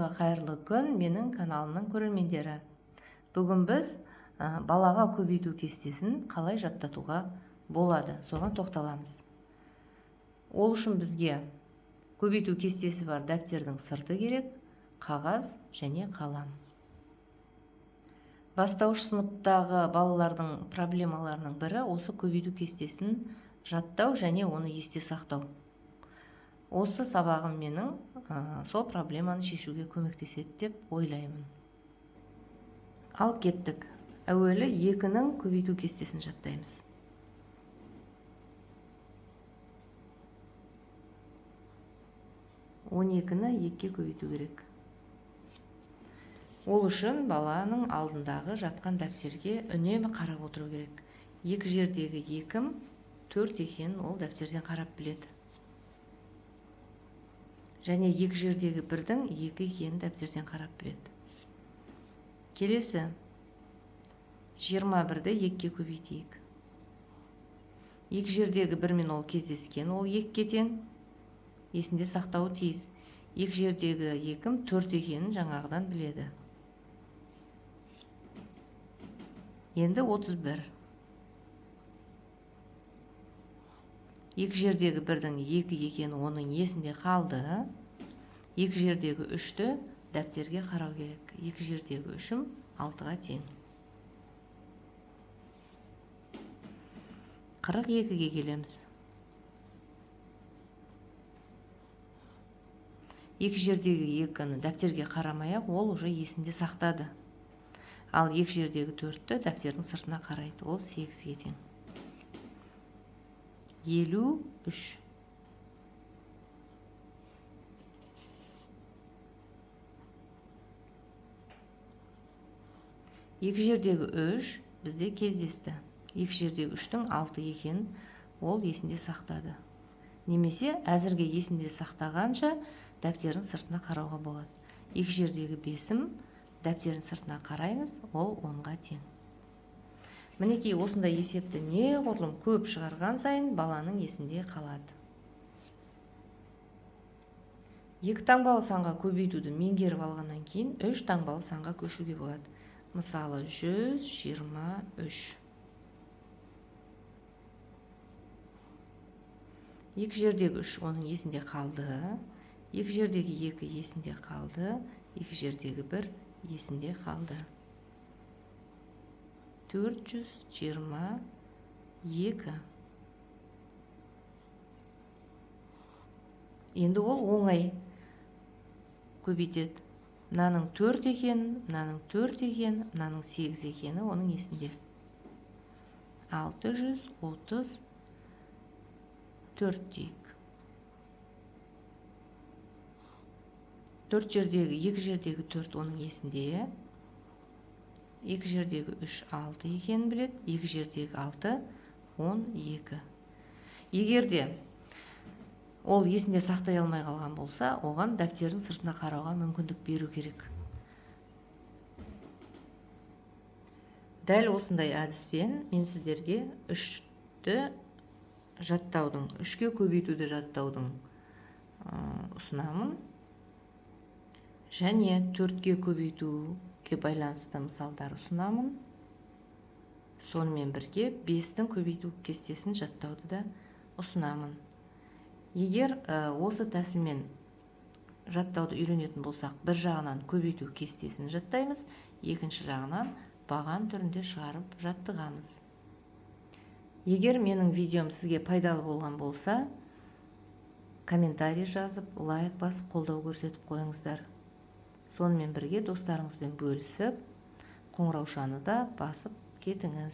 Баршаңызға қайырлы күн, менің каналымның көрермендері. Бүгін біз балаға көбейту кестесін қалай жаттатуға болады, соған тоқталамыз. Ол үшін бізге көбейту кестесі бар дәптердің сырты керек, қағаз және қалам. Бастауыш сыныптағы балалардың проблемаларының бірі осы көбейту кестесін жаттау және оны есте сақтау. Осы сабағым менің сол проблеманы шешуге көмектеседі деп ойлаймын. Ал кеттік. Әуелі 2-нің көбейту кестесін жаттаймыз. Он екіні екіге көбейту керек. Ол үшін баланың алдындағы жатқан дәптерге үнемі қарап отыру керек. Екі жердегі екім 4 екенін ол дәптерден қарап біледі. Және екі жердегі бірдің 2 екенін дәптерден қарап біледі. Келесі 21-ді 2-ге көбейтейік. Екі жердегі бірмен ол кездескен, ол 2-ге тең. Есінде сақтауы тиіс. Екі жердегі екім 4 екенін жаңағыдан біледі. Енді 31. Екі жердегі бірдің 2 екені оның есінде қалды. Екі жердегі 3-ті дәптерге қарау керек. Екі жердегі 3-ім 6-ға тең. 42-ге келеміз. Екі жердегі 2-ні дәптерге қарамай-ақ ол уже есінде сақтады. Ал екі жердегі 4-ті дәптердің сыртына қарайды. Ол 8-ге тең. 53. Екі жердегі 3 бізде кездесті. Екі жердегі 3-тің 6 екенін ол есінде сақтады. Немесе әзірге есінде сақтағанша дәптердің сыртына қарауға болады. Екі жердегі 5-ім дәптердің сыртына қараймыз, ол 10-ға тең. Мінекей осындай есепті неғұрлым көп шығарған сайын баланың есінде қалады. Екі таңбалы санға көбейтуді меңгеріп алғаннан кейін 3 таңбалы санға көшуге болады. Мысалы, 123. Екі жердегі 3 оның есінде қалды. Екі жердегі 2 есінде қалды. Екі жердегі 1 есінде қалды. 422. Енді ол оңай көбейтеді. Мынаның 4 екенін, мынаның 4 екенін, мынаның 8 екені оның есінде. 634 дейік. 4 жердегі, 2 жердегі 4 оның есінде. 2 жердегі 3 6 екенін біледі. 2 жердегі 6 12. Егер де ол есінде сақтай алмай қалған болса, оған дәптердің сыртына қарауға мүмкіндік беру керек. Дәл осындай әдіспен мен сіздерге 3-ті жаттаудың, 3-ке көбейтуді жаттаудың ұсынамын. Және 4-ке көбейтуге байланысты мысалдар ұсынамын. Сонымен бірге 5-тің көбейту кестесін жаттауды да ұсынамын. Егер осы тәсілмен жаттауды үйренетін болсақ, бір жағынан көбейту кестесін жаттаймыз, екінші жағынан баған түрінде шығарып жаттығамыз. Егер менің видеом сізге пайдалы болған болса, комментарий жазып, лайк басып, қолдау көрсетіп қойыңыздар. Сонымен бірге достарыңызбен бөлісіп, қоңыраушаны да басып кетіңіз.